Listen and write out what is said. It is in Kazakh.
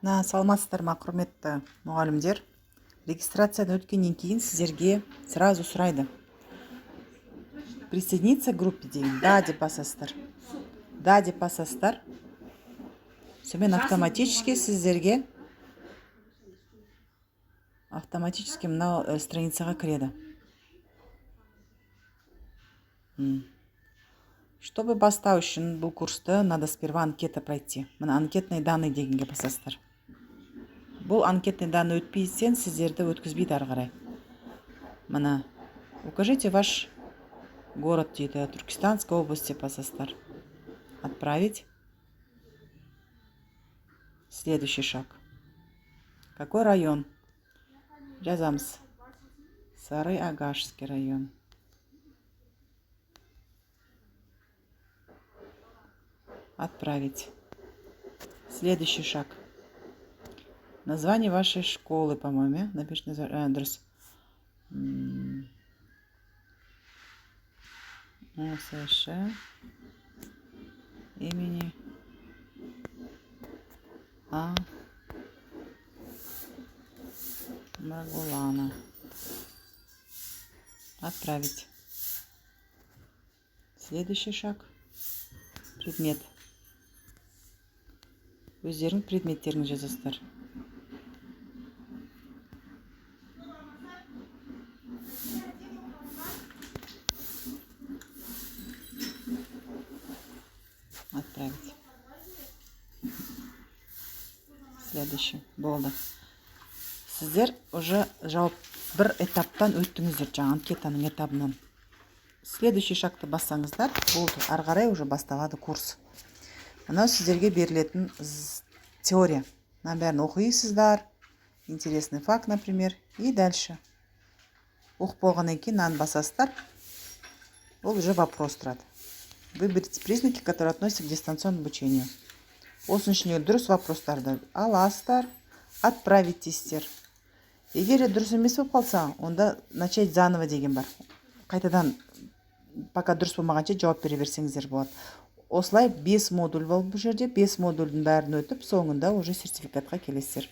Мына, саламатсыздар ма, құрметті мұғалімдер! Регистрациядан өткеннен кейін сіздерге сразу сұрайды: «Присоединиться к группе» деген. «Да» деп басасыздар, «Да» деп басасыздар. Сонымен автоматически сіздерге автоматически мынау страницаға кіреді. Чтобы бастау үшін бұл курсты, надо сперва анкета пройти. Мына «Анкетные данные» дегенге басасыздар. Бұл анкетный данные өтпесең, сіздерді өткізбейді ары қарай. Мына «Укажите ваш город» дейді. «Туркестанская область» деп басасыздар. Отправить. Следующий шаг: какой район жазамыз? Сарыагашский район. Отправить. Следующий шаг: название вашей школы, по-моему, иә? Напишите дұрыс. ОСШ имени А. Маргулана. Отправить. Следующий шаг: предмет. Өздерің предметтерін жазасыздар. Отправить. Следующий. Болды, сіздер уже жауап бір этаптан өттіңіздер, жаңа анкетаның этабынан. Следующий шагты бассаңыздар болды, ары қарай уже басталады курс. Мынау сіздерге берілетін теория. Мынаның бәрін оқисыздар. Интересный факт, например. И дальше оқып болғаннан кейін мынаны басасыздар, ол уже вопрос тұрады: «Выберите признаки, которые относятся к дистанционному обучению». Осының ішіндегі дұрыс вопростарды аласыздар, «Отправить» дейсіздер. Егер де дұрыс емес болып қалса, онда «Начать заново» деген бар. Қайтадан, пока дұрыс болмағанша, жауап бере берсеңіздер болады. Осылай бес модуль болды. Бұл жерде бес модульдің бәрін өтіп, соңында уже сертификатқа келесіздер.